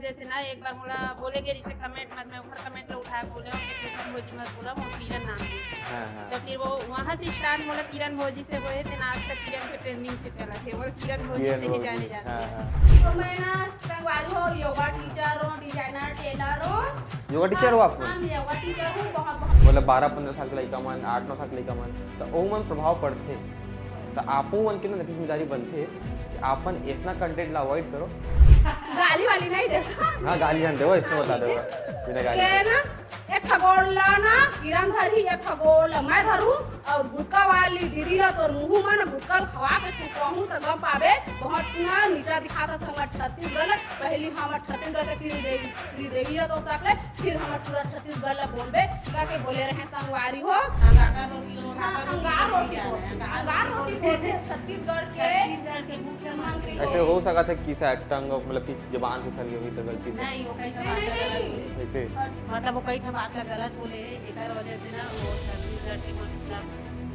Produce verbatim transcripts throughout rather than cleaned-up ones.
जैसे ना, एक बार मोला बोले गे, जैसे कमेंट मत, मैं ओखर कमेंट ला उठा के बोले हूँ कि किशन भौजी मत बोला, मोर किरण नाम है। हाँ हाँ तो फिर वो वहाँ से स्टार्ट मोला किरण भौजी से होए, तेन आज तक किरण के ट्रेंडिंग से चला थे, वो किरण भौजी किरण से ही भौजी, जाने जाते हाँ, हैं। हाँ। तो मैं ना संगवारी हो, योगा टीचर हूँ, डिजाइनर टेलर हूँ। योगा टीचर हो आप? हम योगा टीचर हूँ, बहुत बहुत मतलब बारह पंद्रह साल के लइका मन, आठ नौ साल के लइका मन, तो ओ मन प्रभाव पड़थे। तो आपो मन के ना जिम्मेदारी बनथे कि आपन ऐसना कंटेंट ला अवॉइड करो। गाली वाली नहीं देता। हाँ, गाली हम देवो, इसमें बता देवो, बिना गाली के के। ना, एक ठा गोड़ ला ना किरण धरही, एक ठा गोड़ ला मैं धरू, और गुटका वाली दीदी ला तोर मुंह में ना गुटका खवा के तू कहूँ तो गम पाबे। बहुत ना नीचा दिखाता हमर छत्तीसगढ़ ला। पहली हमर छत्तीसगढ़ के त्रिदेवी, त्रिदेवी ला तो सकले, फिर हमर पूरा छत्तीसगढ़ ला बोलबे, का के बोले रहे संगवारी हो। हाँ, अंगार रोटी बोलते, अंगार रोटी बोलते छत्तीसगढ़ के मुख्यमंत्री हो। ऐसे हो सकता है कि शायद टंग, मतलब कि जबान फिसल गई होगी तो गलती से। नहीं, वो कहीं का नहीं, बात नहीं, गलत नहीं। बोले। ऐसे। मतलब वो कहीं का बात का गलत बोले, एकर वजह से ना वो छत्तीसगढ़ की मतलब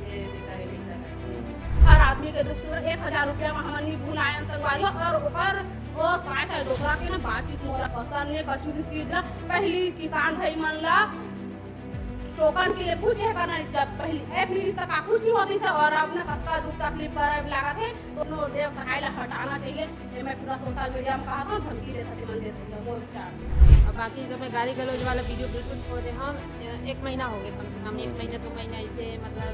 ये करे नहीं सकते। हम्म। हर आदमी के दुख सुख एक हजार रुपया में हमन नहीं भुलाए संगवारी हो। और ओकर वो साय साय डोकरा के ना बातचीत मोला पसंद नहीं, कछु भी चीज ला पहली किसान भाई मन ला टोकन के लिए कुछ है करना, जब पहली एक मिनट तक कुछ ही होती से, और अब ना कतका दुख तकलीफ करे लागत है, तो नो देव सहाय ला हटाना चाहिए। ये मैं पूरा सोशल मीडिया में कहा था, धमकी दे सकती मन दे सकती है, बहुत चार। और बाकी जो मैं गाली गलौज वाला वीडियो बिल्कुल छोड़ दे हूँ। एक महीना हो गया कम से कम, एक महीना दो महीना ऐसे मतलब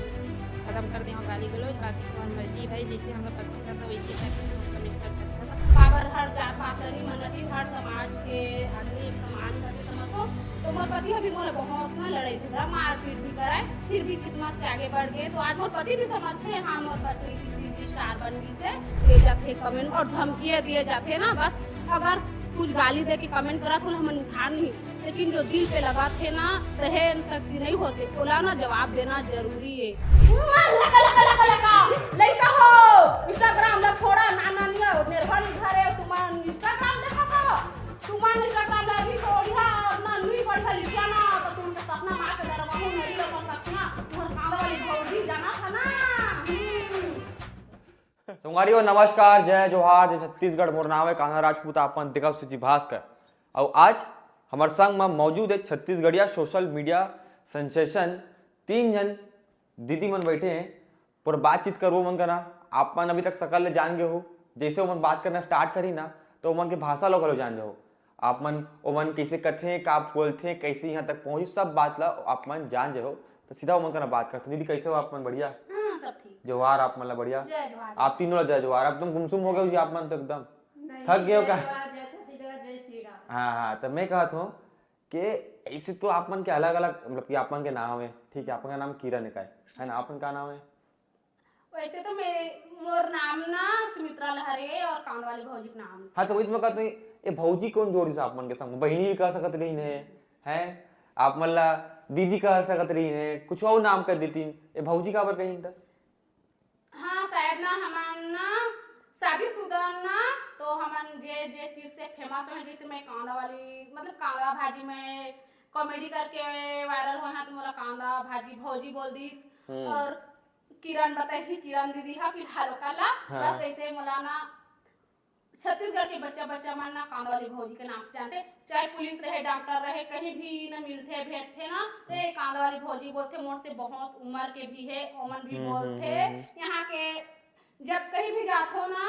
खत्म कर दे हूँ गाली गलौज। बाकी तुम्हारी मर्जी भाई, जैसे हमें पसंद आता वैसे कर सकते हो, कमेंट कर सकते हो। काबर हर जात पात नहीं मनती, हर समाज के आदमी एक समान करके समझो। तो मोर पति अभी मोला बहुत ना लड़ाई झगड़ा मारपीट भी कराए, फिर भी किस्मत से आगे बढ़ गए। तो आज मोर पति भी समझते हैं, हाँ मोर पत्नी किसी जी स्टार बन गई से दिए जाते कमेंट और धमकियाँ दिए जाते ना। बस अगर कुछ गाली दे के कमेंट करा तो हमन उठा नहीं, लेकिन जो दिल पे लगा थे ना, सहन शक्ति नहीं होते, ओला ना जवाब देना जरूरी है। लगा, लगा, लगा, लगा। लइका हो, Instagram ला छोड़ा, नाना निया, निर्भर निर्भर है, तुमन Instagram देखा था? तुमन Instagram ला भी छोड़िया, अपना नहीं बढ़िया लिखिया ना, तो तुम तो सपना मार के डरवा हूँ, नहीं रहो सपना, तुम्हारे कांदा वाली भौजी जाना था ना। हम्म। संगवारी हो, नमस्कार, जय जोहार, जय छत्तीसगढ़। मोर नाम है कान्हा राजपूत, आपन देखत सूची भास्कर। और आज हमारे संग में मौजूद है छत्तीसगढ़िया सोशल मीडिया सेंसेशन, तीन जन दीदी मन बैठे हैं, पूरा बातचीत करबो मन का ना। आप मन अभी तक सकल ले जान गए हो, जैसे ओमन बात करना स्टार्ट करी ना, तो ओमन के भाषा लो घलो जान जाओ। आप मन ओमन कैसे कथे, का बोलथे, कैसे यहाँ तक पहुँची, सब बात ला आप मन जान जाओ। तो सीधा ओमन का ना बात करते। दीदी, कैसे हो आप मन? बढ़िया। हाँ, सब ठीक। जोहार आप मन ला। बढ़िया। जय जोहार। आप तीनों ला जय जोहार। आप एकदम गुमसुम हो गए हो जी, आप मन तो एकदम। थक गए हो का? जय जोहार, जय छत्तीसगढ़, जय श्री राम। हाँ हाँ, तो मैं कहत हूँ कि ऐसे तो आप मन के अलग अलग, मतलब कि आप मन के नाम है, ठीक है, आप मन का नाम किरण है, का है, है ना? आप मन का नाम है? वैसे तो मैं, मोर नाम ना सुमित्रा लहरे और कांद वाली भौजी के नाम से। हाँ, तो वही तो मैं कहत हूँ, ये भौजी कौन जोड़ी से आप मन के संग? बहिनी भी कह सकत रही है, हैं? आप मन ला दीदी कह सकत रही है, कुछ और नाम कर देती। ये भौजी काबर कही त? हाँ, शायद ना हमन ना शादीशुदा ना, तो हमन जे जे चीज से फेमस है, जैसे मैं कांदा वाली, मतलब कांदा भाजी में कॉमेडी करके वायरल हो, हाँ, तो मोला कांदा भाजी भौजी बोल दीस। हम्म। और किरण बताई, किरण दीदी हा फिलहाल ओकर ला। हाँ। बस ऐसे मोला ना छत्तीसगढ़ के बच्चा बच्चा मन ना कांदा वाली भौजी के नाम से जानते, चाहे पुलिस रहे, डॉक्टर रहे, कहीं भी ना मिलते बैठते ना, तो ये कांदा वाली भौजी बोलते। मोर से बहुत उम्र के भी है, ओमन भी हम्म, बोलते। हम्म, यहाँ के जब कहीं भी जाथो ना,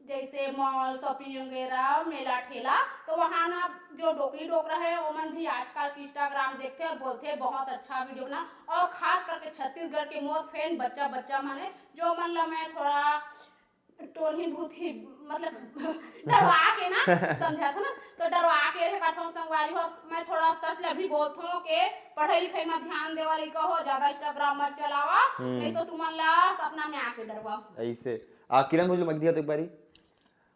जैसे मॉल, शॉपिंग वगैरह, मेला ठेला, तो वहाँ ना जो डोकरी डोकरा है, ओमन भी आजकल के इंस्टाग्राम देखते और बोलते बहुत अच्छा वीडियो ना। और खास करके छत्तीसगढ़ के मोर फैन बच्चा बच्चा मन है, जो मन ला मैं थोड़ा टोनी भूत ही मतलब डरवा के ना समझा था ना, तो डरवा के रहे करता हूँ संगवारी हो। मैं थोड़ा सच ला भी बोलता हूँ कि पढ़ाई लिखाई में ध्यान देवा लइका हो, ज्यादा इंस्टाग्राम मत चलावा, हम्म। नहीं तो तुमन ला सपना में आके डरवा। ऐसे आ, किरण भौजी, मत दिया तो एक बारी।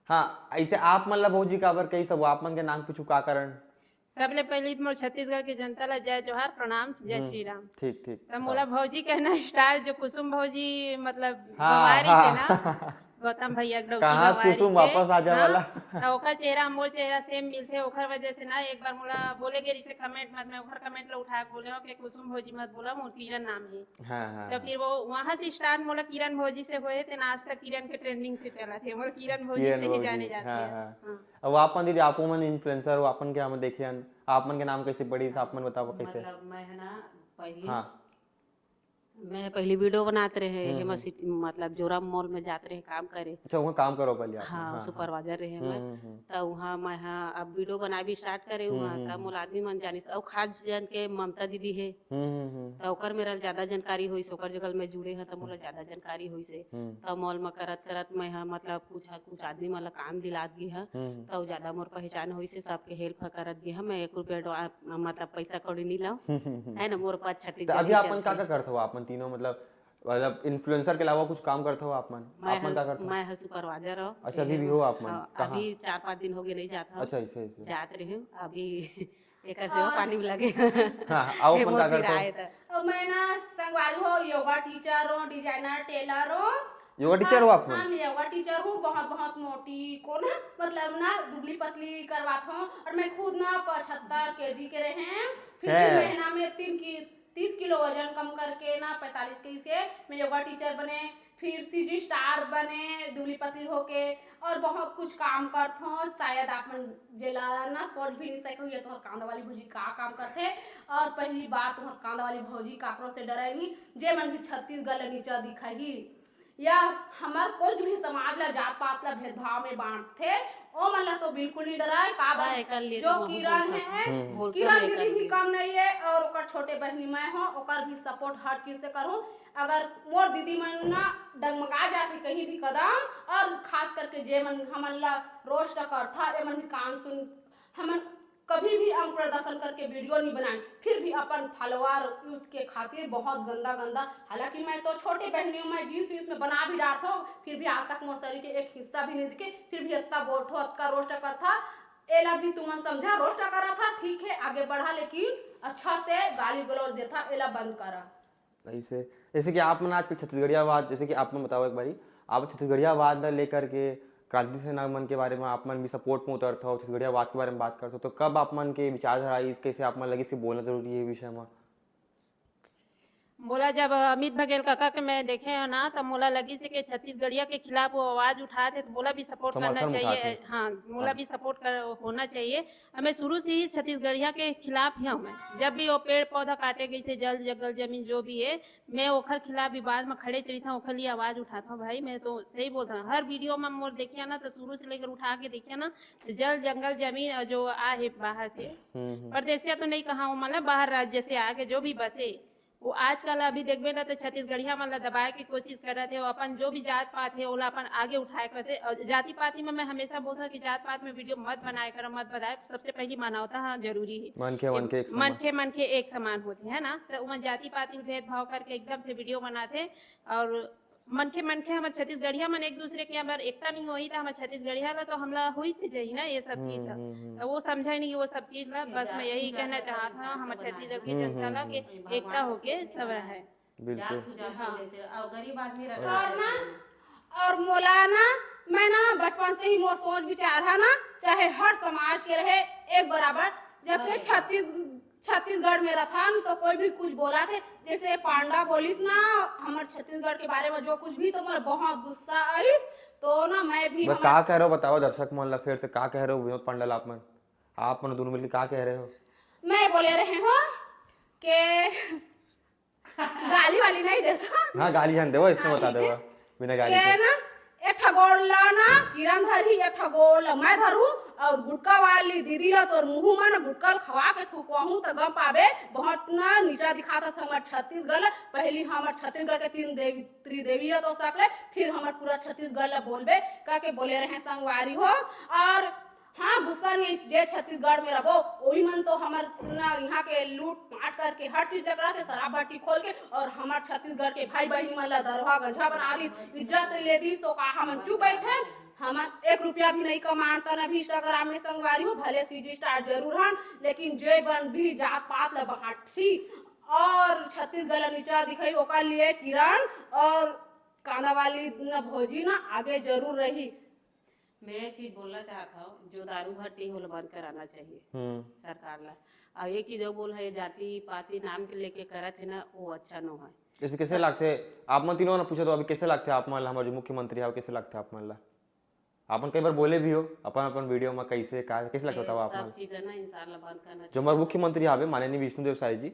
हाँ, ऐसे आप मन ला भौजी काबर कही, सब आप मन के नाम कुछ का कारण? सबले पहले तो मोर छत्तीसगढ़ के जनता ला जय जोहार, प्रणाम, जय हम्म। श्री राम। ठीक ठीक। तो मोला भौजी कहना स्टार्ट, जो कुसुम भौजी मतलब हाँ, बवारी हाँ। से ना, गौतम भैया के डौकी कहाँ गवारी कुसुम से, वापस आ जाए हाँ, वाला। तो ओकर चेहरा मोर चेहरा सेम मिलथे, ओकर वजह से ना एक बार मोला बोले गे रिसे कमेंट मत, मैं ओकर कमेंट ला उठा के बोले हूँ कि कुसुम भौजी मत बोला, मोर किरण नाम है। हाँ हाँ तो फिर वो वहाँ से स्टार्ट मोला किरण भौजी से होए, तेन आज तक किरण के ट्रेंडिंग से चला थे, मोर किरण भौजी किरण से ही भौजी, जाने जाते हाँ, हैं। हाँ। हाँ। अब आप मन दीदी, आप मन इन्फ्लुएंसर हो, आपन के हम देखे हन, आप मन के नाम कैसे पड़ी, आप मन बताओ कैसे? मतलब मैं है ना पहली हाँ मैं पहली वीडियो बनात रहे हम्म, हेमा हम्म। सिटी, मतलब जोरा मॉल में जात रहे काम करे। अच्छा, वहाँ काम करो पहले आप? हाँ, सुपरवाइजर रहे हम्म, मैं। हम्म, हम्म। त उहाँ मैं हा अब वीडियो बनाए भी स्टार्ट करे, हम्म, उहाँ हम्म, तब हम्म। मोला आदमी मन जानिस, अउ खास जन के ममता दीदी हे, हम्म, हम्म, हम्म, त ओकर मेरा ज्यादा जानकारी होइस, ओकर जगह मैं जुड़े हा त मोला ज्यादा जानकारी होइस हे। हम्म, त मॉल में करत करत मैं हा मतलब कुछ कुछ आदमी मन ला काम दिलात गे हा, हम्म, त ज्यादा मोर पहचान होइस हे, सबके हेल्प करत गे हा। मैं एक रुपया डो- मतलब पैसा कौड़ी नहीं लाऊं, हम्म, हम्म। है ना, मोर पास छठी तो अभी आप मन का का करत हो, आप मन तीनों, मतलब मतलब इन्फ्लुएंसर के अलावा कुछ काम करत हो आप मन? मैं आप मन का हा- करत हो? मैं हा सुपरवाइजर हो। अच्छा, अभी भी हो आप मन? हाँ, कहाँ? अभी चार पाँच दिन हो गए नहीं जात हूँ। अच्छा, ऐसे ऐसे। जात रही हूँ अभी। एक सेवा पानी भी लगे। हाँ, आओ, अपन का करते हो? और मैं ना संगवारी हो, योगा टीचर हो, डिजाइनर टेलर हो। योगा टीचर हो आप मन? हाँ, मैं योगा टीचर हूँ। बहुत बहुत मोटी को ना, मतलब ना दुबली पतली करवात हूँ। और मैं खुद ना पचहत्तर केजी के रहे हैं, फिर है। भी महीना में तीन की तीस किलो वजन कम करके ना पैंतालीस केजी से मैं योगा टीचर बने, फिर सीजी स्टार बने दुबली पतली होके, और बहुत कुछ काम करत हूँ। शायद आप मन जेला ना सोच भी नहीं सके हो, ये तोहर कांदा वाली भौजी का काम करथे। और पहली बात, तोहर कांदा वाली भौजी काकरो से डरे नहीं, जे मन भी छत्तीसगढ़ ले नीचा दिखाही या हमर कोई भी समाज ला, जात पात ला भेदभाव में बांटथे, ओ मन ला तो बिल्कुल नहीं डराए। काबर? बा, एकर लिए जो तो महू किरण बोल है, सकथन। हम्म। बोलथन किरण एकर दीदी भी लिए। कम नहीं है और ओकर छोटे बहनी मैं हो, ओकर भी सपोर्ट हर चीज से करूँ। अगर मोर दीदी मन ना डगमगा जाथे कहीं भी कदम, और खास करके जे मन हमन ला रोस्ट करथा, ए मन भी कान सुन, हमन कभी भी अंग प्रदर्शन करके वीडियो नहीं बनाए, फिर भी अपन फॉलोअर यूथ के खातिर बहुत गंदा गंदा। हालांकि मैं तो छोटे बहनी हूँ, मैं जींस वींस में बना भी डालत हूँ, फिर भी आज तक मोर शरीर के एक हिस्सा भी नहीं दिखे, फिर भी इतना बोलत हो, इतना रोस्ट करत हो। एला भी तुमन समझा, रोस्ट करत हो ठीक है, आगे बढ़ा, लेकिन अच्छा से गाली गलौज देत हो, एला बंद करा। ऐसे, जैसे कि आप मन आजकल छत्तीसगढ़िया आवाज, जैसे कि आप मन बताओ एक बारी, आप छत्तीसगढ़िया आवाज ला लेकर के क्रांति सेना मन के बारे में आप मन भी सपोर्ट में उतरत हो, छत्तीसगढ़िया आवाज के बारे में बात करत हो, तो कब आप मन के विचारधारा आइस, कैसे आप मन लगिस कि बोलना जरूरी है ये विषय में? मोला जब अमित बघेल काका के मैं देखे हो ना, तब मोला लगिस कि छत्तीसगढ़िया के खिलाफ वो आवाज उठात हे, तो मोला भी सपोर्ट करना समर्थन चाहिए। उठात हे। हाँ, मोला हाँ। भी सपोर्ट कर, होना चाहिए। अब मैं शुरू से ही छत्तीसगढ़िया के खिलाफ ही हूँ। मैं जब भी वो पेड़ पौधा काटे गइसे, जल जंगल जमीन जो भी है, मैं ओखर खिलाफ विवाद में खड़े चढ़ी था, ओखर लिए आवाज उठाता हूँ भाई। मैं तो सही बोलता हूँ, हर वीडियो में मोर देखिया ना, तो शुरू से लेकर उठा के देखिया ना, तो जल जंगल जमीन और जो आ है बाहर से, हम्म, हम्म। परदेसिया तो नहीं कहा हूँ, मतलब बाहर राज्य से आके जो भी बसे, वो आजकल अभी देखबे ना, तो छत्तीसगढ़िया मन ला दबाए के कोशिश करत हे, वो अपन जो भी जात पात है, ओला अपन आगे उठाए करते। और जाति पाति में मैं हमेशा बोलता हूँ कि जात पात में वीडियो मत बनाए करो, मत बनाए, सबसे पहली मानवता हाँ जरूरी है। मनखे, मनखे एक समान। मनखे मनखे एक समान होते हैं ना, तो उमन जाति पाति भेदभाव करके एकदम से वीडियो बनाते। और मनखे मनखे हमर छत्तीसगढ़िया मन एक दूसरे के अगर एकता नहीं होई, तो हमर छत्तीसगढ़िया ला तो हमला होई च जाही ना ये सब चीज हम्म, ला। हम्म, हम्म। तो वो समझा ही नहीं, वो सब चीज ला। बस मैं यही कहना चाहत हूँ हमर छत्तीसगढ़ की जनता ला कि एकता होके सब रहे। बिल्कुल। जात पूजा हाँ। बोले से, और गरीब आदमी और रखा ना, और मोला ना, मैं ना बचपन से ही मोर सोच विचार है ना, चाहे हर समाज के रहे, एक बराबर। जबकि अरे। छत्तीस छत्तीसगढ़ में रथन तो कोई भी कुछ बोला थे, जैसे पांडा बोलिस ना हमर छत्तीसगढ़ के बारे में जो कुछ भी, तो मोला बहुत गुस्सा आइस। तो ना मैं भी बस हमर का कह रहे हो बताओ दर्शक मन ला, फिर से का कह रहे हो विनोद पांडा ला आप मन? आप मन दोनों मिलकर का कह रहे हो? मैं बोले रहे हूँ कि गाली वाली नहीं देता। हाँ, गाली जान देवो, इसमें हाँ, बता ठीक देवो है। बिना गाली के के। ना, एक ठा गोड़ ला ना किरण धरही, एक ठा गोड़ ला मैं धरू, और गुटका वाली दीदी ला तोर मुंह में ना गुटका खवा के थूकवाहूं त गम पाबे। बहुत ना नीचा दिखाता हमर छत्तीसगढ़ ला। पहली हमर छत्तीसगढ़ के तीन देवी, त्रिदेवी ला तो सकले, फिर हमर पूरा छत्तीसगढ़ ला बोलबे, का के बोले रहे संगवारी हो। और हाँ, गुस्सा नहीं, जे छत्तीसगढ़ में रहो, वही मन तो हमर ना यहाँ के लूट पाट करके हर चीज देख रहा थे, शराब भट्टी खोल के, और हमर छत्तीसगढ़ के भाई बहन मन ला दरवा गंजा बना दिस, इज्जत ले दिस, तो का हमन चुप बैठे? हमन एक रुपया भी नहीं कमानता ना भी इंस्टाग्राम में संगवारी हो, भले सीजी स्टार जरूर हन, लेकिन जे बन भी जात पात ला बांटही और छत्तीसगढ़ ला नीचा दिखाही, ओकर लिए किरण और कांदा वाली न भौजी ना आगे जरूर रही। मैं एक चीज बोलना चाहत हूँ, जो दारू भट्टी हे, ओला बंद कराना चाहिए हम्म सरकार ला। और एक चीज और बोल है, जाति पाति नाम के लेके करत है ना, वो अच्छा नो है। जैसे कैसे लगथे आप मन तीनों ना पूछे तो अभी कैसे लगथे आप मन ला हमर जो मुख्यमंत्री हे कैसे लगथे आप मन ला? आप मन कई बार बोले भी हो अपन अपन वीडियो में, कैसे का कैसे लगथे ये बताओ आप सब मन? चीज है ना, इंसान ला बंद करना जो हमारे मुख्यमंत्री आवे माननीय विष्णुदेव साय जी,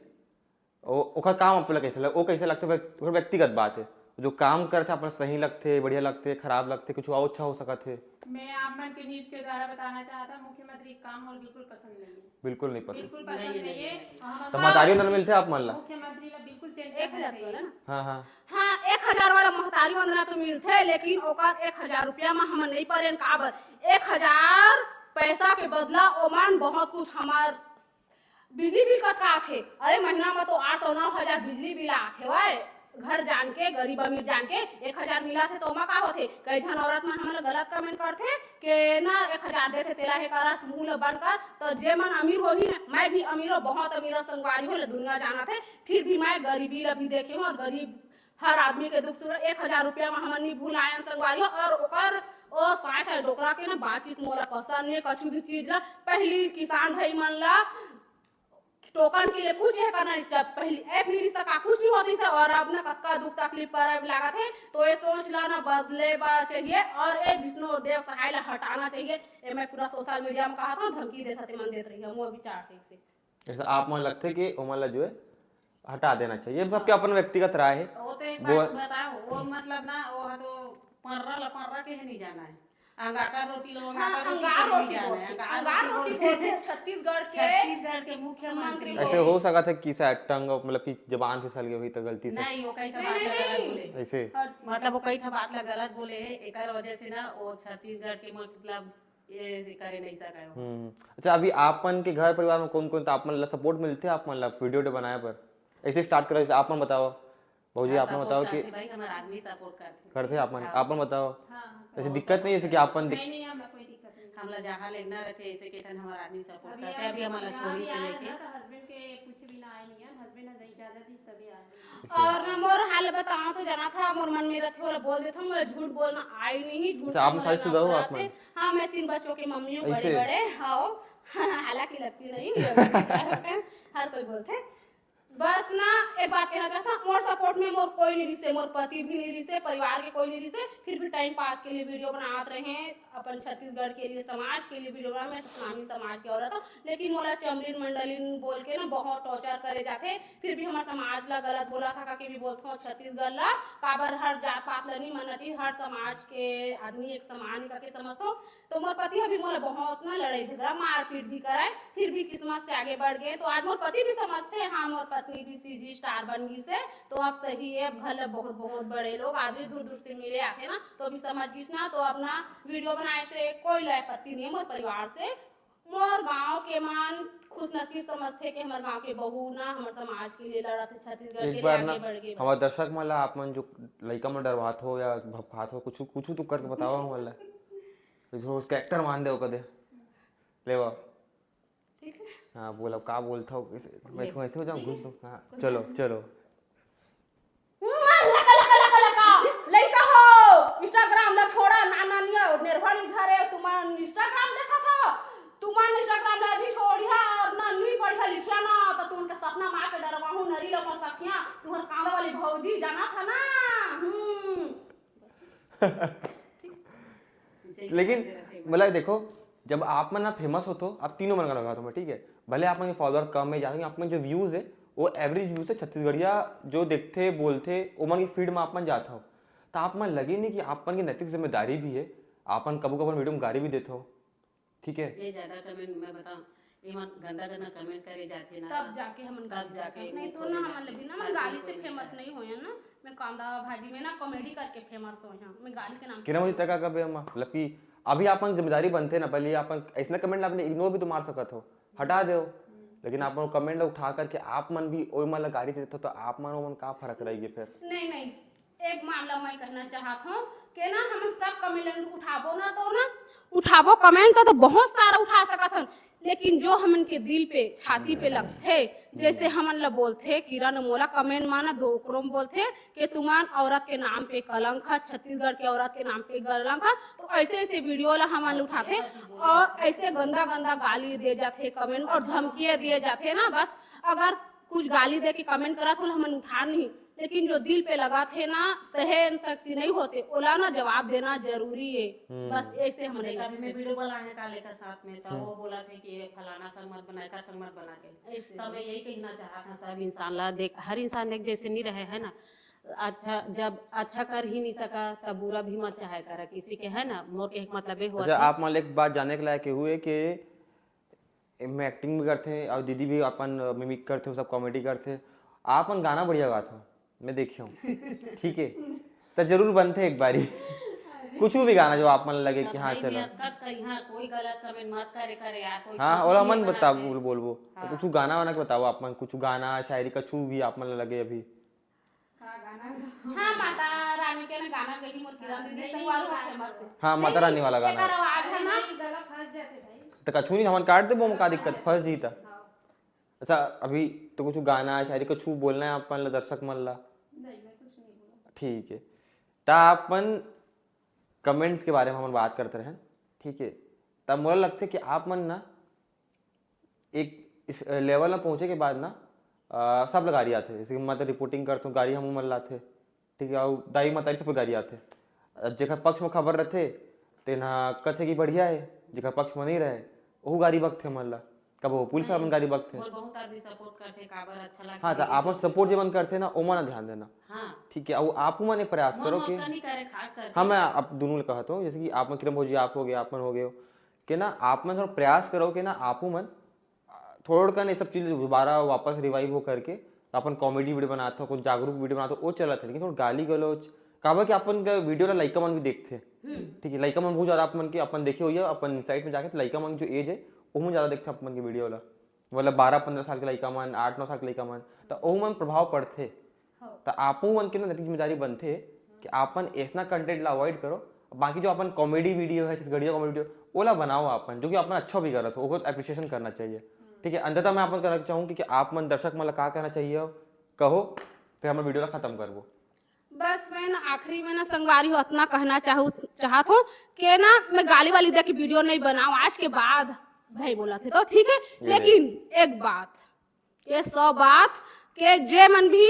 ओ- ओकर काम आप ला कैसे लग, वो कैसे लगथे? ओकर व्यक्तिगत बात है, जो काम करथे अपन सही लगथे, बढ़िया लगथे, खराब लगथे, कुछ और अच्छा हो सकत है? मैं आप मन के न्यूज के द्वारा बताना चाहता हूँ, मुख्यमंत्री के काम मोला बिल्कुल पसंद नहीं है। बिल्कुल नहीं पसंद। बिल्कुल पसंद नहीं है। और हम तो महतारी वंदना मिलथे आप मन ला? मुख्यमंत्री ला बिल्कुल चेंज एक करना हजार चाहिए। बोला ना। हाँ हाँ। हाँ, एक हजार वाला महतारी वंदना तो मिलथे, लेकिन ओकर एक हजार रुपया में हम नहीं परेन। काबर? एक हजार पैसा के बदला ओमन बहुत कुछ हमार बिजली बिल कतका आथे? अरे, महीना में तो आठ सौ नौ हजार बिजली बिल आथे। वह घर जान के, गरीब अमीर जान के एक हजार मिला थे तो ओमा का होथे? कई झन औरत मन हमन ला गलत कमेंट करथे के ना, एक हजार देथे तेला हे करा, मुंह ला बंद कर। तो जे मन अमीर होही ना, मैं भी अमीर हो, बहुत अमीर हो, संगवारी हो, ले दुनिया जाना थे, फिर भी मैं गरीबी ला भी देखे हूँ और गरीब हर आदमी के दुख सुख। एक हजार रुपया में हमन नहीं भुलायन संगवारी हो। और ओकर ओ साय साय डोकरा के ना बातचीत मोला पसंद नहीं, कछु भी चीज ला। पहली किसान भाई मन ला टोकन के लिए कुछ है करना नहीं, जब पहली ऐप नहीं रिश्ता का कुछ ही होती से, और अब ना कतका दुख तकलीफ पर अब लागत है। तो ये सोच ला ना बदले बा चाहिए और ये विष्णु देव सहाय ला हटाना चाहिए। ये मैं पूरा सोशल मीडिया में कहा था, धमकी दे सकते मन देत रही है, मोर विचार से इसे। जैसे आप मन लगथे कि ओमन ला जो है हटा देना चाहिए, सबके अपन व्यक्तिगत राय है। वो तो एक वो- बात बताओ, वो मतलब ना, वो तो पर्रा ला पर्रा के ही नहीं जाना है। अंगाकर रोटी लो, हाँ, अंगाकर रोटी अंगार के नहीं रोटी जाना है। बोलते, अंगार अंगार रोटी रोटी बोलते बोलते हैं। हैं छत्तीसगढ़ के। छत्तीसगढ़ के मुख्यमंत्री मंत्री। हो। ऐसे हो सकता है कि शायद टंग मतलब कि जबान फिसल गई हुई तो गलती से। नहीं, वो कहीं तो नहीं, बात नहीं, गलत नहीं। बोले। ऐसे मतलब वो कहीं तो बात ला गलत बोले है, एकर वजह से ना वो छत्तीसगढ़ के मतलब ये करे नहीं सका है। हम्म। अच्छा, अभी आप मन के घर परिवार में कौन कौन, तो आप मन ला सपोर्ट मिलथे आप मन ला वीडियो बनाए पर? ऐसे स्टार्ट करो, जैसे आप मन बताओ, भौजी आप मन बताओ कि भाई, हमारा आदमी सपोर्ट करते। करथे आप मन, आप मन बताओ। हाँ, ऐसे दिक्कत नहीं है जैसे कि आप मन दिक- नहीं, नहीं, हम लोग कोई दिक्कत नहीं। हम ला जहाँ लेना रहते ऐसे के तन हमारा आदमी सपोर्ट अभी करते। आप- अभी हमारा अभी छोड़ी से आए लेके ना तो हस्बैंड के कुछ भी ना आए नहीं है, हस्बैंड है इजाजत ही सभी आ रहे हैं। और ना मोर हाल बताओ तो जाना था, मोर मन में रथे, बोला बोल देता हूँ, मोला झूठ बोलना आई नहीं, झूठ अच्छा, आप बोलना शादी शुदा हो ना आप आते। मन? हाँ, मैं तीन बच्चों की मम्मी हूँ, बड़े ऐसे? बड़े। हाँ, हालांकि लगती नहीं, ये हर कोई बोलते। बस ना, एक बात कहना चाहता हूँ, मोर सपोर्ट में मोर कोई नहीं रिसे, मोर पति भी नहीं रिसे, परिवार के कोई नहीं रिसे, फिर भी टाइम पास के लिए वीडियो बनात रहे, अपन छत्तीसगढ़ के लिए, समाज के लिए वीडियो बना। मैं नामी समाज के औरत हूँ, लेकिन मोला चमरिन मंडलिन बोल के ना बहुत टॉर्चर करे जाथे। फिर भी हमारे समाज ला गलत बोला था, काके भी बोलते हो छत्तीसगढ़ ला, काबर हर जात पात ला नहीं मानना चाहिए, हर समाज के आदमी एक समान ही करके समझता हूँ। तो मोर पति अभी मोला बहुत ना लड़ाई झगड़ा मारपीट भी कराए, फिर भी किस्मत से आगे बढ़ गए। तो आज मोर पति भी समझते हैं, हाँ, मोर पत्नी भी सीजी स्टार बन गई से, तो अब सही है। भले बहुत बहुत बड़े लोग आदमी दूर दूर से मिले आते ना, तो अभी समझ गई ना, तो अपना वीडियो बनाए से कोई ला आपत्ति नहीं है मोर परिवार से। मोर गांव के मन खुश नसीब समझते कि हमारे गांव के बहू ना हमारे समाज के लिए लड़त है, छत्तीसगढ़ के एक लिए बार आगे ना बढ़ गए। हमारे दर्शक मन ला आप मन जो लइका मन डरवात हो या भपकात हो, कुछ कुछ तो करके बताओ हमन ला। कुछ उसका एक्टर मान दे कदे। ले बाबू। ठीक है। हाँ, बोला का बोलता हो, इसे- मैं तो ऐसे हो जाऊँ, घुस दूँ। हाँ, चलो चलो। लइका हो, इंस्टाग्राम ला छोड़ा, नाना निया निर्भर इधर है, तुम इंस्टाग्राम देखा था, तुम इंस्टाग्राम ला भी छोड़िया और ना नी बढ़िया लिखिया ना, तो तुमके सपना मार के डरवाहू नरी ला मसकिया, तुम्हार कांदा वाली भौजी जाना था ना। हम्म। लेकिन मतलब देखो, जब आप मन ना फेमस होथो, आप तीनों मन का लगा दो, ठीक है, भले आप मन के फॉलोअर कम है ज्यादा, आप मन जो व्यूज है वो एवरेज व्यूज है छत्तीसगढ़िया जो देखथे बोलथे ओमन के फीड में आप मन जात हो, तो आप मन लगे नहीं कि आप मन की नैतिक जिम्मेदारी भी है, आप मन कभू कभू वीडियो में गारी भी देत हो, ठीक है। ये ज्यादा कमेंट मैं बताऊं, ये मन गंदा गंदा कमेंट करे जाते ना, तब जाके हमन तब जाके नहीं वो तो थोड़ी ना ना हमन लगी ना, हर हमन गाली कोई से को फेमस नहीं नहीं होया ना। मैं कांदा भाजी में ना कॉमेडी करके फेमस होया, मैं गाली के नाम किरण मुझे तक कबे हम मतलब कि अभी आप मन जिम्मेदारी बनते ना, पहले आप मन ऐसने कमेंट आपने इग्नोर भी तो मार सकत हो, हटा दो, लेकिन आप मन कमेंट उठा करके आप मन भी ओई मन ला गारी देते हो, तो आप मन ओमन का फर्क रहेगी फिर? नहीं नहीं, एक मामला मैं कहना चाहत हूँ कि ना हम सब कमेंट उठाबो ना तो ना उठाबो कमेंट तो, तो बहुत सारा उठा सकत हन, लेकिन जो हमन के दिल पे, छाती पे लगथे, जैसे हमन ला बोलथे, किरण मोला कमेंट मा ना दो ओकरो में बोलथे कि तुमन औरत के नाम पे कलंक है, छत्तीसगढ़ के औरत के नाम पे कलंक है। तो ऐसे ऐसे वीडियो ला हमन उठाथे और ऐसे गंदा गंदा गाली दे जाथे कमेंट और धमकियां दिए जाथे ना। बस अगर कुछ गाली दे के कमेंट करत हो, हमन उठा नहीं, लेकिन जो दिल पे लगा थे ना, सहन शक्ति नहीं होते, ओला ना जवाब देना जरूरी है। बस ऐसे हमन देखा, अभी मैं वीडियो कॉल आने का लेकर साथ में था, वो बोला थे कि ये फलाना संग मत बना, का संग मत बना के। ऐसे। तो मैं यही कहना चाहता था सब इंसान ला, देख, हर इंसान एक जैसे नहीं रहे है ना। अच्छा, जब अच्छा कर ही नहीं सका, तब बुरा भी मत चाहे करा किसी के, है ना। मोर के एक मतलब ये हुआ अच्छा, था। आप मन एक बात जाने के लायक हुए कि मैं एक्टिंग भी करथे और दीदी भी अपन मिमिक करथे, सब कॉमेडी करथे। आप मन गाना बढ़िया गात हो, मैं देखे हूँ। ठीक है, तो जरूर बनथे एक बारी। कुछ भी गाना जो आप मन लगे कि हाँ, चलो। कोई गलत कमेंट मत करे करे यार, कोई हाँ, कुछ ओला नहीं मन बता, बोल बोलबो। हाँ। कुछ गाना वाना के बताओ आप मन, कुछ गाना शायरी कछु भी आप मन लगे अभी। हाँ, माता रानी के ना गाना गई मोर किरण दीदी संगवारी हो फेमस है। हाँ, माता रानी वाला गाना। एकर आवाज है ना। तो कछु नहीं, हमन काट देबो, का दिक्कत, फंस जी त। हाँ। अच्छा, अभी तो कुछ गाना है, शायरी कुछ बोलना है आप मन ला, दर्शक मन ला? नहीं, मैं कुछ नहीं बोलूँ। ठीक है, त आप मन कमेंट्स के बारे में हमन बात करते रहे, ठीक है, तब मोला लगथे कि आप मन ना एक इस लेवल में पहुँचे के बाद ना, अ, सब ला गारी आथे। जैसे कि मैं तो रिपोर्टिंग करथों, गारी हमू मन लाथे, ठीक है, अउ दाई मतारी सब गारी आथे। अब जेकर पक्ष में खबर रथे, तेन ह कथे कि बढ़िया है, जेकर पक्ष में नहीं रहे, ओहू गारी बकथे हमन ला। कब वो पुलिस वाला मन गारी बकथे। मोर बहुत आदमी सपोर्ट करथे, काबर अच्छा लगथे। हाँ, तो आप मन सपोर्ट जेमन करथे ना, ओमन ला ध्यान देना। हाँ। ठीक है, अउ आपू मन ये प्रयास मोर करो कि मोर तो नहीं करे, खास करके। हाँ, मैं आप दोनों ले कहत हूँ, जैसे कि आप मन किरण भौजी, आप हो गए, आप मन हो गए हो, कि ना आप मन थोड़ा प्रयास करो कि ना आपू मन थोड़ कन ये सब चीज दोबारा वापस रिवाइव हो करके अपन कॉमेडी वीडियो बनात हो, कुछ जागरूक वीडियो बनात हो, वो चलत है। लेकिन थोड़ा गाली गलौज, काबर कि अपन का वीडियो ला लइका मन भी देखथे। हम्म। ठीक है, लइका मन बहुत ज्यादा आप मन के अपन देखे होइए, अपन साइट में जाके तो लइका मन जो एज है, ओहू मन ज्यादा देखथे अपन के वीडियो ला। मतलब बारह पंद्रह साल के लइका मन, आठ नौ साल के लइका मन, तो ओहू मन प्रभाव पड़थे। हाँ। तो आपू मन के ना नैतिक जिम्मेदारी बनथे कि आपन ऐसना कंटेंट ला अवॉइड करो। बाकी जो अपन कॉमेडी वीडियो है, छत्तीसगढ़िया कॉमेडी वीडियो, ओला बनाओ आपन, जो कि आपन अच्छा भी करत हो, ओकर एप्रिसिएशन करना चाहिए। हम्म। ठीक है, अंततः मैं आपन कहना चाहूँ कि, कि आप मन दर्शक मन ला का कहना चाहिए, कहो, फिर हमन वीडियो ला खत्म करबो। बस मैं ना आखिरी में ना संगवारी हो अतना कहना चाहू, चाहत हूँ कि ना मैं गाली वाली दे के वीडियो नहीं बनाऊँ आज के बाद, भाई बोला थे तो ठीक है, ये लेकिन एक बात, ये सौ बात के जे मन भी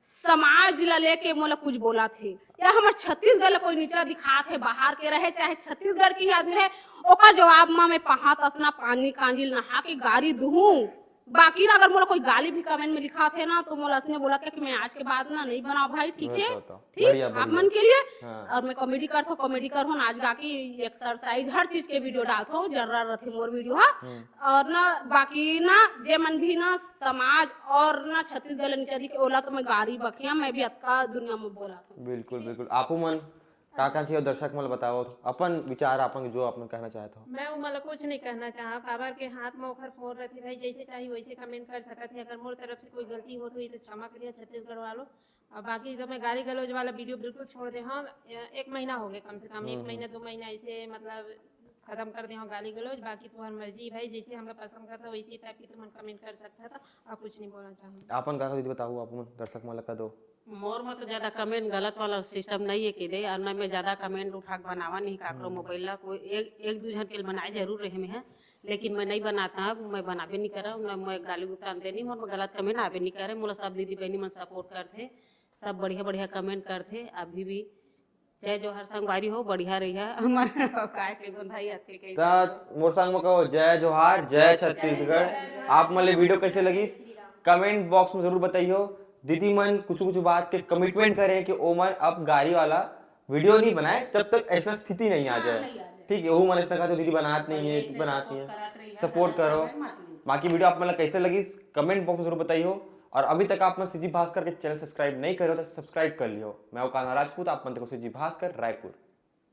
समाज ला लेके मोला कुछ बोला थे या हमर छत्तीसगढ़ ला कोई नीचा दिखात है, बाहर के रहे चाहे छत्तीसगढ़ के ही आदमी रहे, ओकर जवाब मा मैं पहात असना पानी कांजिल नहा के गारी दुहूं। बाकी ना अगर मोला कोई गाली भी कमेंट में लिखा थे ना तो मोला असने बोला था कि मैं आज के बाद ना नहीं बनाओ भाई, ठीक है? ठीक, आप मन के लिए। हाँ। और मैं कॉमेडी करथो, कॉमेडी करहूं, नाच गा के, एक्सरसाइज, हर चीज के वीडियो डालथो, जर्रा रथे मोर वीडियो हा। हम्म। और ना बाकी ना जे मन भी ना समाज और ना छत्तीसगढ़ ला नीचा दिखे ओला तो मैं गारी बकिया, मैं भी अतका दुनिया में बोला था। बिल्कुल, बिल्कुल। आपू मन का कहना चाहिए दर्शक मन ल बताओ, अपन विचार, अपन जो अपन कहना चाहत हो। मैं उमन ला कुछ नहीं कहना चाहब, काबर के हाथ में ओखर फोन रथे भाई, जैसे चाही वैसे कमेंट कर सकत है। अगर मोर तरफ से कोई गलती होत होही तो क्षमा करिए छत्तीसगढ़ वालों। और बाकी तो मैं गाली गलौज वाला वीडियो बिल्कुल छोड़ दे हूँ। एक महीना हो गया कम से कम, एक हम्म, महीना, हम्म। दो महीना ऐसे मतलब खत्म कर दे हूँ गाली गलौज। बाकी तुम्हार मर्जी भाई, जैसे हमरा पसंद करता वैसे टाइप की तुमन कमेंट कर सकता था, और कुछ नहीं बोलना चाहूँगी। आपन का दीदी बताओ, आप मन दर्शक मन ला का दो। मोर में तो ज्यादा कमेंट गलत वाला सिस्टम नहीं है कि दे, और ना मैं ज्यादा कमेंट उठा के बनावा नहीं काकरो हम्म। मोबाइल ला। कोई एक, एक दो जन के बनाए जरूर रहे में है, लेकिन मैं नहीं बनाता, अब मैं बनाबे नहीं करा, ना मैं गाली गुप्ता अंते नहीं, मोर में गलत कमेंट आबे नहीं करे। मोला सब दीदी बहनी मन सपोर्ट करथे, सब बढ़िया बढ़िया कमेंट करथे। अभी भी जय जोहार संगवारी हो, बढ़िया रहिया। हमर काय के गोंधाई आथे कैसे? त मोर संग में कहो, जय जोहार, जय छत्तीसगढ़। आप मन ले वीडियो कैसे लगिस, कमेंट बॉक्स में जरूर बताइयो। दीदी मन कुछ कुछ बात के कमिटमेंट करे कि ओ मन अब गारी वाला वीडियो नहीं बनाए जब तक ऐसा स्थिति नहीं आ हाँ, जाए। नहीं आ जाए। ठीक है, वो मन ऐसा कहा तो दीदी बनात नहीं है, ऐसे बनात नहीं है। सपोर्ट करत रहिए, सपोर्ट सपोर्ट करो। करो। बाकी वीडियो आप मन ला कैसे लगिस, कमेंट बॉक्स में जरूर बताइयो। और अभी तक आप मन सीजी भास्कर के चैनल सब्सक्राइब नहीं करो तो सब्सक्राइब कर लियो। मैं हूं कान्हा राजपूत, आप मन देखो सीजी भास्कर रायपुर।